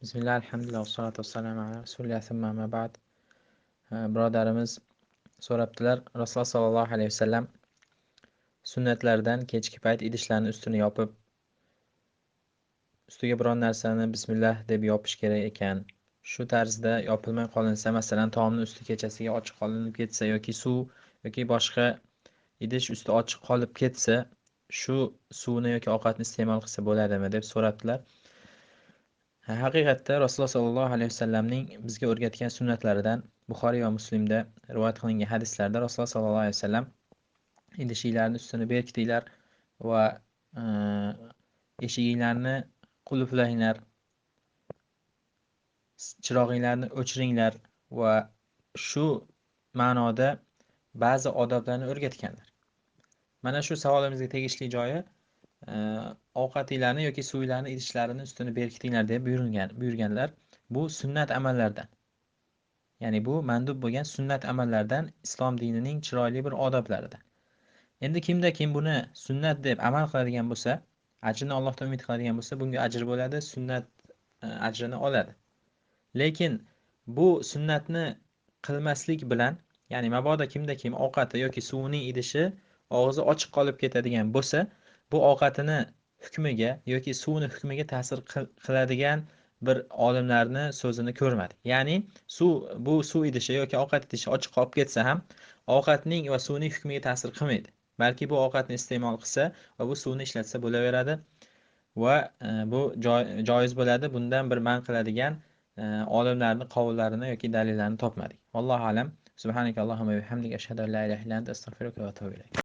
Bismillah, alhamdulillah, vassalatu vassalamu ala rasulillah, thumma amma ba'd. Birodarimiz so'rabdilar, Rasululloh sallallohu alayhi vasallam sunnatlardan kechki payt idishlarni ustini yopib, ustiga biron narsani bismillah deb yopish kerak ekan. Shu tarzda yopilmay qolinsa, masalan, taomni usti kechasiga ochiq qolinib ketsa yoki suv yoki boshqa idish usti ochiq qolib ketsa, shu suvni yoki ovqatni iste'mol qilsa bo'ladimi deb so'rabdilar. Haqiqatda Rasululloh sallallohu alayhi vasallamning bizga o'rgatgan sunnatlaridan Buxoriy va Muslimda rivoyat qilingan hadislarda Rasululloh sallallohu alayhi vasallam idishinglarni ustini berkitinglar va eshiginglarni qulflanglar, chirog'inglarni o'chiringlar va shu ma'noda ba'zi odoblarni o'rgatganlar. Mana shu savolimizga tegishli joyi ovqatinglarni yoki suvinglarni idishlarini ustini berkitinglar deb buyurganlar. Bu sunnat amallardan. Ya'ni bu mandub bo'lgan sunnat amallardan, islom dinining chiroyli bir odoblaridan. Endi kimda kim buni sunnat deb amal qiladigan bo'lsa, ajrini Allohdan umid qiladigan bo'lsa, bunga ajr bo'ladi, sunnat ajrini oladi. Lekin bu sunnatni qilmaslik bilan, ya'ni mabodo kimda kim ovqati yoki suvining idishi og'zi ochiq qolib ketadigan bo'lsa, bu ovqatini hukmiga yoki suvni hukmiga ta'sir qiladigan bir olimlarni so'zini ko'rmadik. Ya'ni bu suv idishi yoki ovqat idishi ochiq qolib ketsa ham ovqatning va suvning hukmiga ta'sir qilmaydi. Balki bu ovqatni iste'mol qilsa va bu suvni ishlatsa bo'laveradi va bu joiz bo'ladi. Bundan bir man qiladigan olimlarning qovullarini yoki dalillarini topmadik. Vallohu alam. Subhanakallohumma va bihamdika ashhadu an la ilaha illa anta astag'firuka va atubu ilayk.